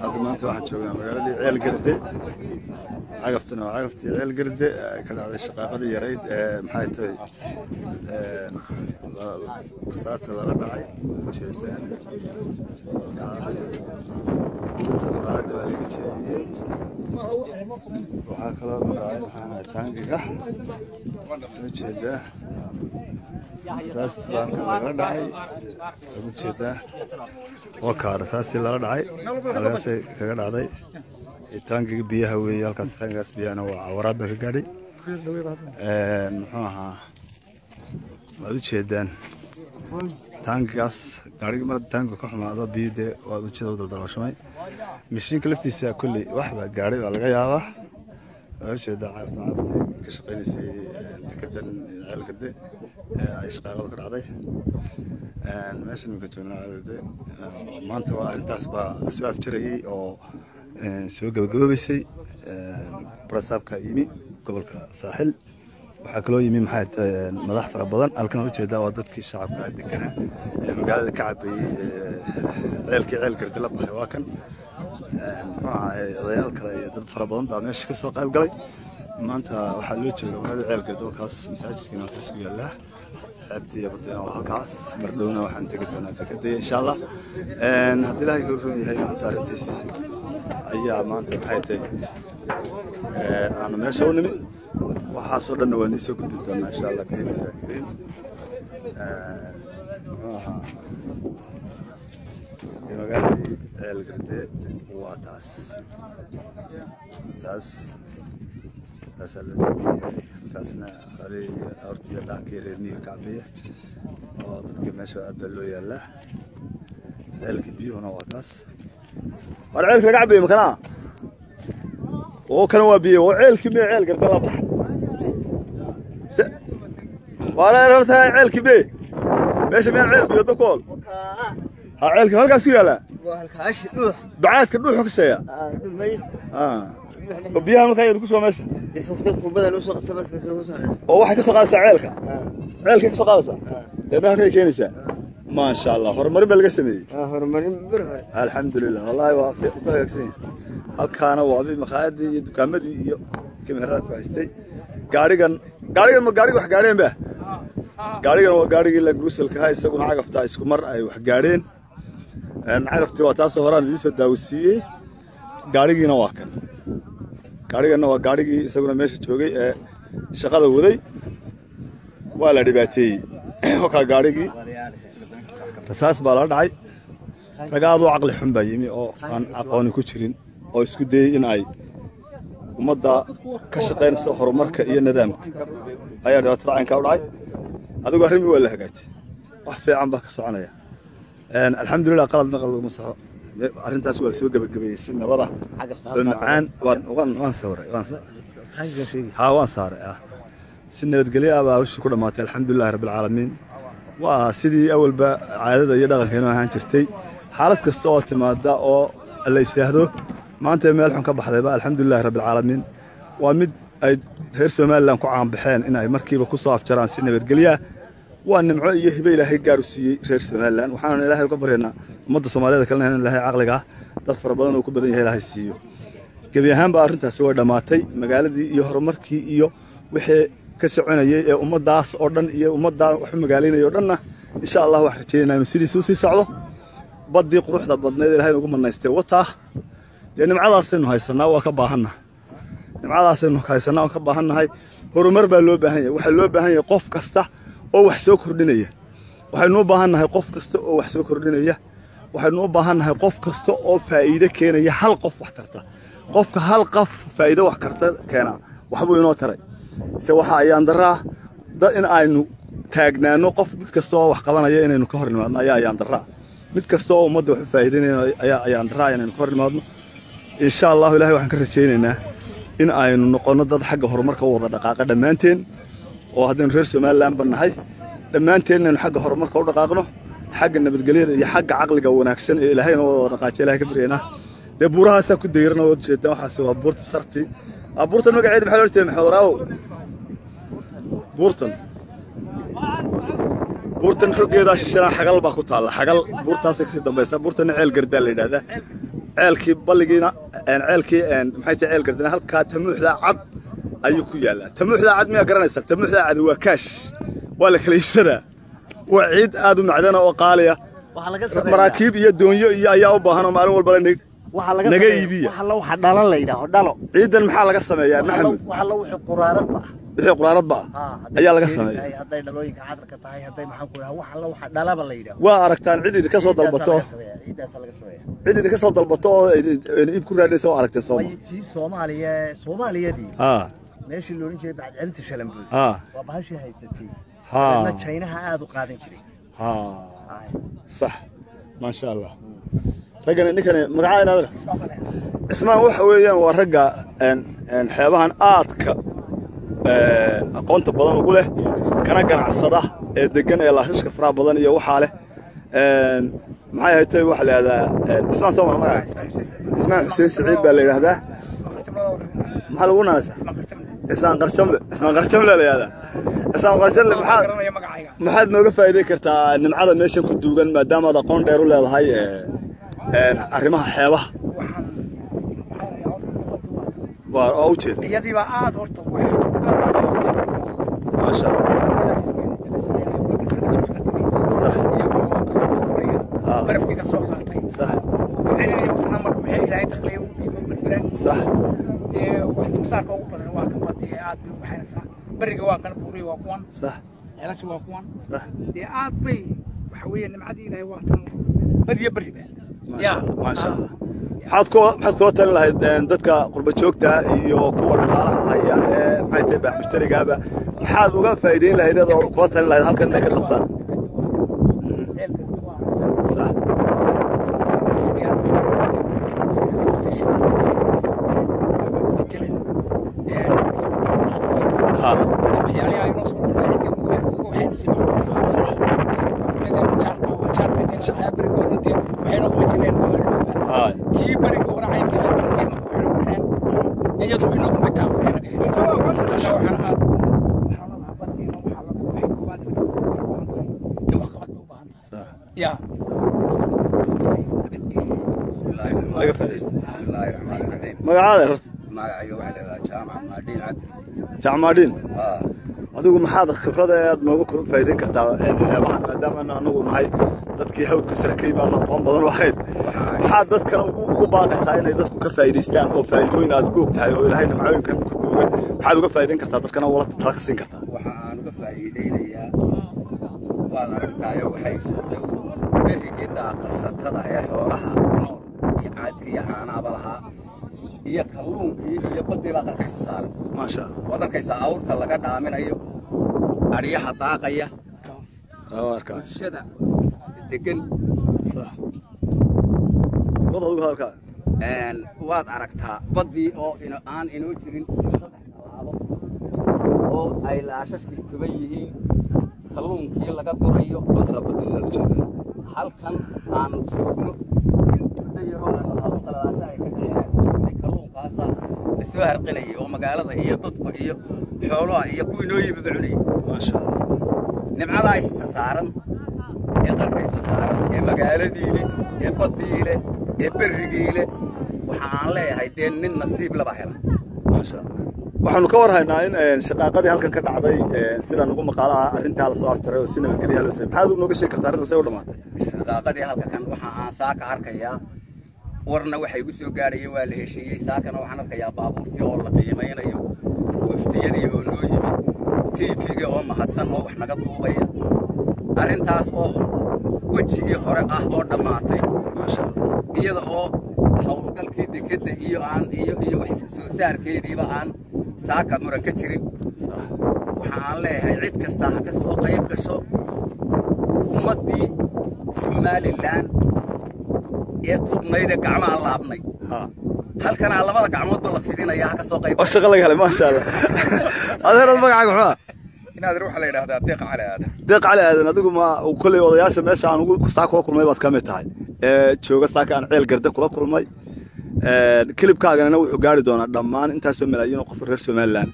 Hadda maanta waxaan joognaa magaaladii Ceel Garde. Cagaftana waa cagaftii Ceel Garde ka dhacday shaqaaqadii yarayd ee maxay tahay rasaasta lala dhacay. Ujeedaan muraayadda waa laga jeediyey. Waxaa kaloo muraayad maxaa ahay taangiga ujeedaa rasaastii baa halkan lagala dhacay. Waad ujeedaa, waa kaa rasaastii lala dhacay, halkaasay kaga dhacday. Taangiga biyaha weeye halkaas. Taangigaas biyahana waa cawaraad baa ka gaadhay. Muxuu ahaa, waad ujeedaan taangigaas gaarigi mar taangiga ka xumaado biyo dee waad ujeeda u daldalooshamay. Mishiinka laftiisa kolley wax baa gaadhay baa laga yaabaa. Waad ujeedaa cagafta, cagaftii ka shaqaynaysay dekedan Ceel Garde ay shaqaaqadu ka dhacday. Meeshan imika joognaa Ceel Garde maanta waa arrintaas baa lasoo afjarayay oo soo gabagaboobaysay. Barasaabka yimi gobolka Saaxil, waxaa kaloo yimi maxay tahay madax fara badan. Halkan ujeedaa waa dadkii shacabka deganaa ee magaalada ka cabayey ceelkii Ceel Garde la baxay. Waa kan muxuu ahaa odayaal kale iyo dad fara badan baa meesha kasoo qayb galay. Maanta waxaa loo jooga magaalada Ceel Garde oo kaas masaajidkiina halkaas ku yaallaa, xeebtii iyo badina waa halkaas. Mardhowna waxaan tegi doonaa dekadaya insha Allah haddii Ilaahay ka run yahay. Maanta arrintiis ayaa maanta maxay tahay aanu meesha u nimi. Waxaasoo dhanna waa nii soo gudbi doonaa insha Allah biidnillahi kariim. Muxuu ahaa magaaladii Ceel Garde waa taas, taas saasaa loo degan yahay. Halkaasna xoolihii iyo awrtii iyo dhaankii reer miyiga ka cabaya oo dadka meesha aad baa loo yaalaa. Ceelkii biyuhuna waa taas. War ceelka laga cabaya makanaa oo kan waa biyo oo ceelkii mee Ceel Garde la baxa waa horta ceelkii be meesha miyaan ceel biyoodba ku ol ha. Ceelkii halkaas ku yaallaa, bacaadka dhuuxu ka seeya oo biyaha markaa yadu ku soo meesha oo waxay ka soo qaadaysaa ceelka, ceelkay ka soo qaadaysaa deedna halkay keenaysaa. Maasha Allah, horumarin baa laga sameeyey. Alxamdulilah, wallahi waa ku hagaagsan yahay. Halkaana waa abi makhaayadii iyo dukaamadii iyo kamerada ku haystay. Gaarigan, gaarigan ma gaariga wax gaadheen ba? Gaarigan waa gaarigii la gruusalka ahaa, isaguna cagaftaa isku mar ay wax gaadheen. Cagaftii waa taasoo horaan idiin soo daawasiiyey. Gaarigiina waa kan, gaariganna waa gaarigii isaguna meesha joogay ee shaqada waday. Waa la dhibaateeyey wakaa gaarigii, rasaas baa lala dhacay. Rag aad u caqli xun baa yimi oo aan aqooni ku jirin oo isku dayey in ay ummadda ka shaqaynaysa horumarka iyo nidaamka ayaa dhibaatada caynkaa u dhacay. Adigu arrimi waa la hagaajiyey, wax fiican baa ka soconaya alxamdulilah. Qalad naqal laguma saxo. Arrintaas waa lasoo gebagabeeyey si nabada oo macaan. Waan sawiray, ha waan saaray. Si nabadgelyo ah baa hawshii ku dhammaatay, alxamdulilahi rabbilcaalamiin. Waa sidii awalba caadada iyo dhaqanka inoo ahaan jirtay. Xaalad kasta oo timaada oo la istaahdo maanta meel xun ka baxdayba, alxamdulilahi rabbilcaalamiin, waa mid ay reer Somalilan ku caanbaxeen in ay markiiba ku soo afjaraan si nabadgelyaa. Waa nimco iyo hibe Ilaahay gaaru siiyey reer Somalilan. Waxaana Ilaahay uga baryaynaa ummadda Soomaaliyada kalena in Ilaahay caqliga dad fara badan oo ku badan yahay Ilaahay siiyo. Gebi ahaanba arrintaasi way dhammaatay. Magaaladii iyo horumarkii iyo wixii ka soconayay ee ummaddaas oo dhan iyo ummaddaa wax u magaalaynaya o dhanna insha Allah waxaan rajaynaynaa inuu sidiisa usii socdo. Baddii quruxda badnayd Ilahay nugu manaystay wataa dee. Nimcadaasaynu haysanaa, waa ka baahannahay. Nimcadaasaynu haysanaa, waan ka baahannahay. Horumar baa loo baahan yahay. Waxaa loo baahan yahay qof kasta oo wax soo kordhinaya. Waxaynu u baahannahay qof kasta oo wax soo kordhinaya. Waxaynu u baahannahay qof kasta oo faa'iido keenaya. Hal qof wax tarta, qofka hal qof faa'iido wax karta keena waxbuu inoo taray. Se waxa ayaan daraa dad in aynu taagnaano qof mid kasta oo wax qabanaya inaynu ka hor nimaadno ayaa ayaan daraa. Mid kasta oo ummadda wax u faa'iidaynaya ayaa ayaan daraa inaynu ka hor nimaadno. Insha Allahu Ilahay waxaan ka rajaynaynaa in aynu noqonno dad xagga horumarka u wada dhaqaaqa dhammaanteen, oo haddaynu reer Somaliland ba nahay dhammaanteen inaynu xagga horumarka u dhaqaaqno, xagga nabadgelyada iyo xagga caqliga wanaagsan ee Ilaahayna wada dhaqaajiya Ilahay ka baryaynaa. Dee buurahaasaa ku dayrana waad ujeedaan. Waxaasi waa buurta sarti. Buurtan magaceeda maxaa loo jeeda, Maxamed Waraawow? Buurtan Buurtan roggeedaa shishana xagal baa ku taalla, xagal buurtaasay kasii dambaysa. Buurtana Ceel Gardaa la yidhahdaa. Ceelkii balligiina, ceelkii maxay tahay, Ceel Gardana halkaa tamuuxdaa cad ayuu ku yaallaa. Tamuuxdaa cad miyaa garanaysaa? Tamuuxdaa cad waa kaash, waa la kala iibsadaa, waa ciid aad u macdana oo qaaliya. Maraakiib iyo doonyo iyo ayaa u baahan oo maalin walba naga iibiya. Waxa dhalo la yidhaaho, dhalo. Ciidan maxaa laga sameeyaa, Maxamed? Waxa la wixii quraaradba ah, wixii quraaradba ah ayaa laga sameeyaa. Hadday dhalooyinka cadarka tahay, hadday maxaan ku dhahaa, waxa la waxa dhalaba la yidhaaho. Waa aragtaan cid idinka soo dalbato, ciidaasa laga sameeyaa. Cid idinka soo dalbato oo iib ku raadinaysa waa aragteen sooma? Tii Soomaaliya, Soomaaliyadii meeshii la odhan jiray bacadcelinta Shalambuud waa bahashii haysatay. Na Jaynaha aad u qaadan jiray. Sax, maasha Allah. Raggani, ninkani magacaa inaadana Cismaan waxa weeyaan waa ragga xeebahan aadka aqoonta badan ugu leh kana ganacsada ee degan ee laashashka faraha badan iyo waxaa leh. Maxay ahayd, waxa la yidhahdaa Cismaan soo magaca? Cismaan Xuseen Siciid baa la yidhahdaa. Maxaa lagu naanaysaa? Cismaan Qarshamle. Cismaan Qarshamle la yidhahdaa. Cismaan Qarshamle, maxaad nooga faa'iideyn kartaa nimcada meeshan ku duugan, maadaama aad aqoon dheer u leedahay arrimaha xeebaha? Waa u jeeda iyadiibaa aad horta. Maasha Allah. Sax. Barafkii ka soo qaatay. Sax. Sana marka maxay Ilaahay dakhliga u dhiibo Berbera. Sax. Dee wax soo saarka ugu badan waa kan badiya, aad bay u baxaynaysaa. Beriga waa kan, buuriga waa kuwan. Sax. Ceelasha waa kuwan. Sax. Dee aad bay waxa weeye nimcadii Ilaahay waa tan badiya beriba. Maasha Allah. Maxaad kula talin lahayd dadka qurba joogta iyo kuwa dhaqaalaha haya ee maxay tahay baax mushtarigaaba? Maxaad uga faa'iideyn lahayd oo kula talin lahayd halkan inay ka qabtaan? Sax. Ha. Sax. Hay. Tii beriga hore caynka ahayd markay marka waxay baxeen iyadu inagu mataa waxaan aad waxaan lahaa badiina waxaa lagu waxay koowaad u baahan tahay dee wax qabad bay u baahan tahay. Sax. Ya. Laga faa'iideysto. Bismillaahi raxmaani raxiim. Magacaada horta? Magacayga waxaa leedahay Jaamac Maadhiin Cabdi. Jacmaadhiin, adigu maxaad khibrada aad nooga kor faa'iideyn kartaa xeebahan, maadaama anagu nahay dadkii hawdka sarakay baan aqoon badan lahayn? Maxaad dadkana ugu baaqaysaa inay dadku ka faa'iidaystaan oo faa'iidooyin aad ku og tahay oo Ilaahay nimcooyinkan ku duugan maxaad uga faa'iideyn kartaa dadkana wala tala ka siin kartaa? Waxa aan uga faa'iideynayaa, waad aragtaayo, waxay isku dhow berrigii daaqasatada ee xoolaha nool iyo caadka iyo caanaaba lahaa iyo kalluunkii iyo baddii baa qarka isu saaran. Maasha Allah. Waad arkaysaa awrta laga dhaaminayo, adhiyaha daaqaya, waa arkaa bulshada degan. Sax, wad adigu hadalkaa. Waad aragtaa baddii oo aan inoo jirin 3 tallaabo oo ay laashashkii tuban yihiin, kalluunkii laga gurayo. Bataa badiisa aad ujeedaa. Halkan aanu joogno muddo yaroo aanu hawl qalalaasa ay ka dhicin aanu joognay, kalluunkaasaa la soo harqinayay oo magaalada iyo dadka iyo xoolaha iyo kuwii noo yimiba cunayay. Maasha Allah. Nimcadaa isa saaran ee qarka isa saaran ee magaaladii leh ee baddii leh ee berrigii leh, waxa aan leeyahay dee nin nasiib laba hela. Maasha Allah. Waxaanu ka war haynaa in shaqaaqadii halkan ka dhacday, sidaan ugu maqaalo ah, arrintaa lasoo afjaray oo si nabadgelya loo samey. Maxaad nooga sheegi kartaa arrintaas ay u dhamaatay? Shaqaaqadii halka kan waxa aan saaka arkayaa, warna waxay igu soo gaadhaya waa la heshiiyey. Saakana waxaan arkayaa baabuurtii oo la qiimaynayo, waftiyadii oo noo yimid, TV-ga oo mahadsan oo wax naga duubaya, arrintaas oo wejigii hore ah oo dhammaatay. Maasha Allah. Iyada oo howlgalkii dekedda iyo aan iyo wax soo saarkeediiba aan saaka muran ka jirin. Sax. Waxa aan leeyahay cid kasta ha ka soo qayb gasho, ummaddii Somalilan ee tubnayd ee gacmaha laabnay ha halkanaa labada gacmoodba la fidinaya, ha ka soo qayb. Waa shaqo laga helay, maasha Allah. Adeerad, magacaaga muxuu ah? Inaadir waxaa la yidhahdaa Deeq Cali Aadan. Deeq Cali Aadan, adigu ma kolley odayaasha meesha aan ugu saa kula kulmay baad ka mid tahay ee jooga saaka aan Ceel Garda kula kulmay. Kilibkaaganana wuxuu gaari doonaa dhammaan intaasoo malaayiin oo qof reer Somaliland,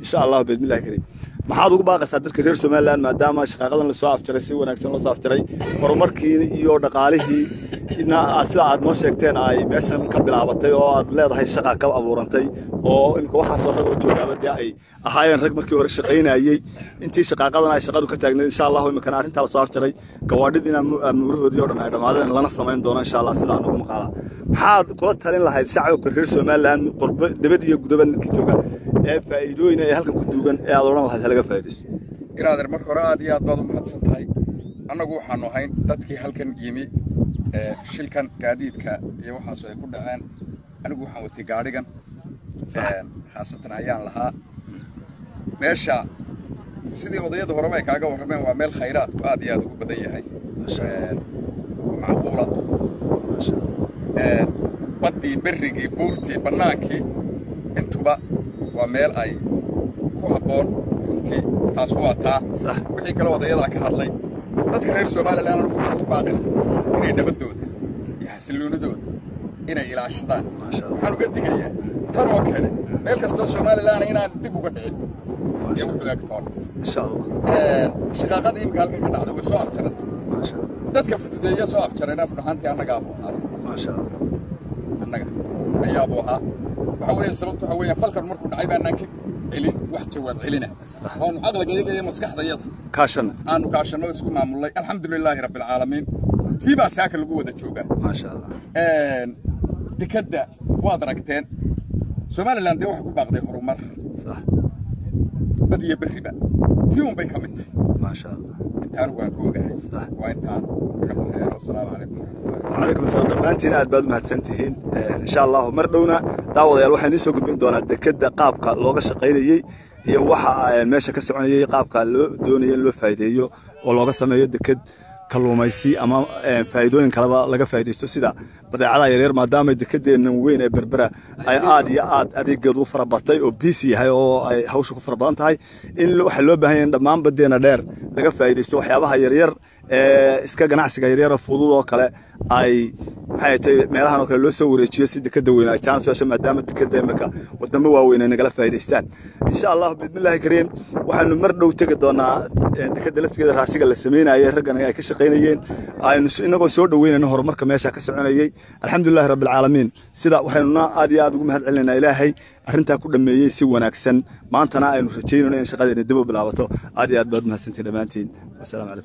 insha Allah, biidmillahi kariim. Maxaad ugu baaqaysaa dadka reer Somaliland maadaama shaqaaqadan la soo afjaray, si wanaagsan loo soo afjaray, horumarkii iyo dhaqaalihii ina sida aad noo sheegteen ay meeshan ka bilaabatay oo aad leedahay shaqa ka abuurantay, oo imika waxaasoo rag oo joogaaba dee ay ahaayeen rag markii hore shaqaynayey intii shaqaaqadan ay shaqadu ka taagnayd, insha allahu imikana arrintaa lasoo afjaray, gawaadhidiina muurahoodii oo dhan ay dhammaadeen, lana samayn doono insha allah sidaa nagu maqaala. Maxaad kula talin lahayd shacabka reer Somaliland qurbo dibad iyo gudaba ninka jooga ee faa'iidooyin ee halkan ku duugan ee aad odhan lahayd halaga faa'iidaysto? Inaadeer, marka hore aad iyo aad baad u mahadsan tahay. Annagu waxaanu ahayn dadkii halkan yimi shilkan gaadiidka iyo waxaasoo ay ku dhaceen. Anigu waxaan watay gaadhigan khaasatan ayaan lahaa. Meesha sidii odayada horeba ay kaaga warrameen waa meel khayraadku aad iyo aad ugu badan yahay, macquula, baddii, berrigii, buurtii, bannaankii, intuba waa meel ay ku habboon runtii. Taas waa taa, wixii kale odayadaa ka hadlay. Dadka reer Somaliland anigu waxaan ku baaqi lahaa inay nabaddooda iyo xasilloonidooda inay ilaashadaan. Waxaan uga digayaa tan oo kale meel kastoo Somaliland inaan dib uga dhicin iyo wuxuu egtoon insha allah. Shaqaaqadii imika halkan ka dhacday way soo afjarantay. Dadka fududeeya soo afjarayna run ahaantii annagaa buu ahaa. Maasha Allah. Annaga ayaa buu ahaa. Waxa weeye sababtu waxa weeye falkan markuu dhacay baanaan ka celin wax jawaab celina, waanu caqliga iyaga iyo maskaxdayada kaashana aanu kaashanno isku maamulnay. Alxamdulilaahi rabbi alcaalamiin, tii baa saaka lagu wada joogaa. Maasha Allah. Dekadda waad aragteen, Somaliland dee waxa ku baaqday horumar bad iyo berriba, tii un bay ka mid tahay. Maasha Allah. Inta anigu aan ku ogahay waa intaa kaga baxayaan. Wasalaamu calaykum waraxmatullahi. Wacalaykum asalaam. Dhammaantiin aad baad umahadsan tihiin. Insha allahu mar dhowna daawadayaal waxaan idiin soo gudbin doonaa dekadda qaabka looga shaqaynayey iyo waxa meesha ka soconayey, qaabka loo doonayo in loo faa'iideeyo oo looga sameeyo deked kalluumaysi ama faa'iidooyin kaleba laga faa'iidaysto sida badeecadaha yaryar, maadaama dekedeennan weyn ee Berbera ay aad iyo aad adeegeedu u fara batay oo biisi yahay oo ay hawsha ku fara badan tahay, in waxa loo baahan yahay in dhammaan badeena dheer laga faa'iidaysto waxyaabaha yaryar ee iska ganacsiga yaryar fudud oo kale ay maxay tahay meelahan oo kale loo soo wareejiyo si dekeda weyn ay chance yeesho, maadaama dekeda imika wadamo waaweyn ay nagala faa'iidaystaan. Insha allah bismillahi kariim waxaanu mar dhow tegi doonaa dekeda laftigeeda raasiga la sameynayay, raggan ay ka shaqaynayeen, aynu inagoo soo dhaweynayno horumarka meesha ka soconayay. Alxamdulillahi rabbil caalamiin. Sida waxaynuna aad iyo aad ugu mahad celinaynaa Ilaahay arrintaa ku dhameeyey si wanaagsan, maantana aynu rajaynayno in shaqadeena dib u bilaabato. Aad iyo aad baad mahadsantiin dhammaantiin. Wassalaamu calaykum.